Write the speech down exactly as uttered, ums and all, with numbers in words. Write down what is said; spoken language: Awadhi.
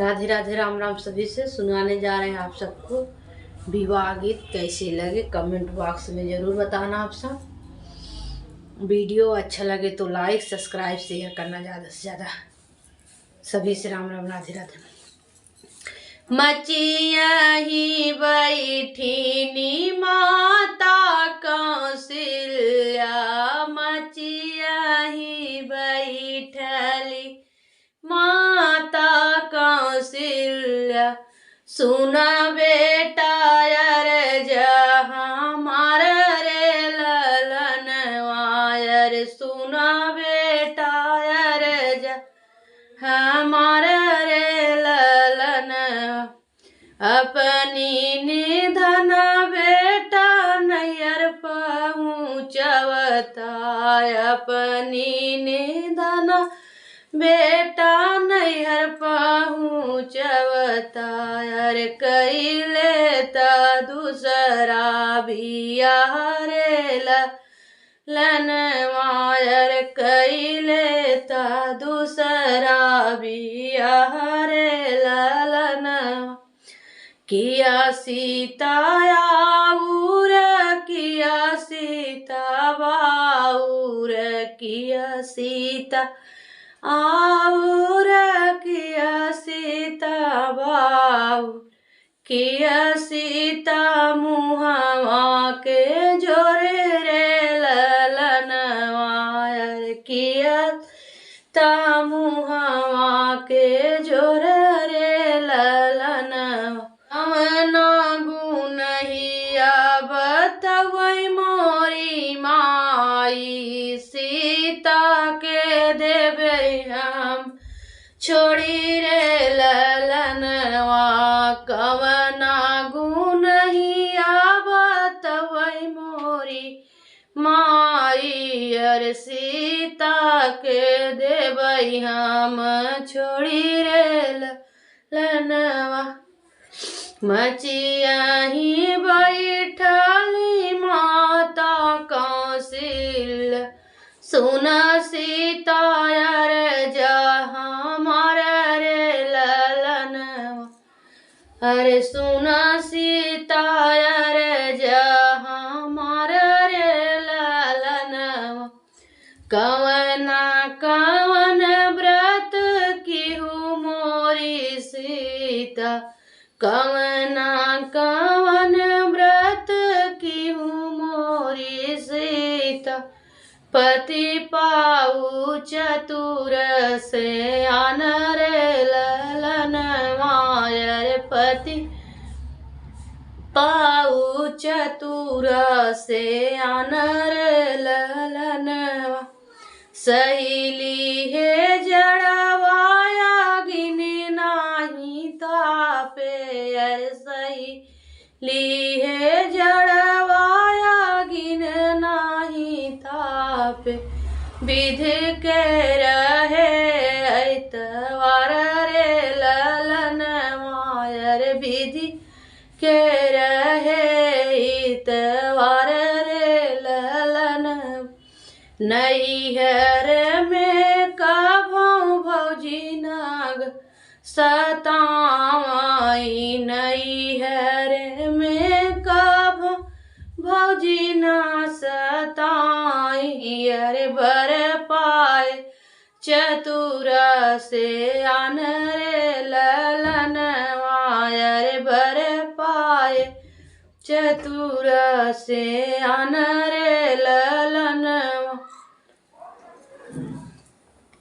राधे राधे, राम राम। सभी से सुनाने जा रहे हैं आप सबको विवाह गीत। कैसे लगे comment box में जरूर बताना आप सब। Video अच्छा लगे तो like, subscribe, share करना ज्यादा से ज्यादा। सभी से राम राम, राधे राधे। मचिया ही बैठिनी माता कौशल्या, मचिया ही बैठली माता कौशल्या। सुना बेटा अरज हमार रे ललनवा, अरे सुना बेटा अरज हमार रे ललनवा। अपनी निधन बेटा नैहर पहुँचवता, अपनी निधन बेटा नैहर पहुँचवता। अरे कइले त दूसरा बियाह रे ललनवा, अरे कइले त दूसरा बियाह रे ललनवा। किया सीता आउर, किया सीता बाउर, किया सीता आउर, किया सीता बाउर, किया सीता मुहवा के जोरे रे ललनवा, अरे किया सीता मुहवा के जोरे रे ललनवा। कवना गुनहिया बतवै मोरी माई, सीता के देबै हम छोड़ी रे ललनवा। कवना गुनहिया बतवै मोरी माई, अरे सीता के देबै हम छोड़ी रे ललनवा। मचिया ही बैठली माता कौशल्या, सुना सीता अरज हमार रे ललनवा। अरे सुना सीता अरज हमार रे ललनवा। कवना कवन व्रत किहु मोरी सीता, कवना कवन व्रत किहु मोरी सीता। पति पाऊ चतुर सयान रे ललनवा, अरे पति पाऊ चतुर सयान रे ललनवा। सही लिहे जड़वा आगिन नाही तापे, अरे सही लिहे जड़वा आगिन नाही तापे। बिधि के रहे अइतवार रे ललनवा, अरे बिधि के रहे इतवार रे ललनवा। नैहर में कभौ भौजी नाग सतावाई, नैहर में कभौ भौजी ना सताई। अरे बर पाए चतुर सयान रे ललनवा, अरे बर पाए चतुर सयान रे लल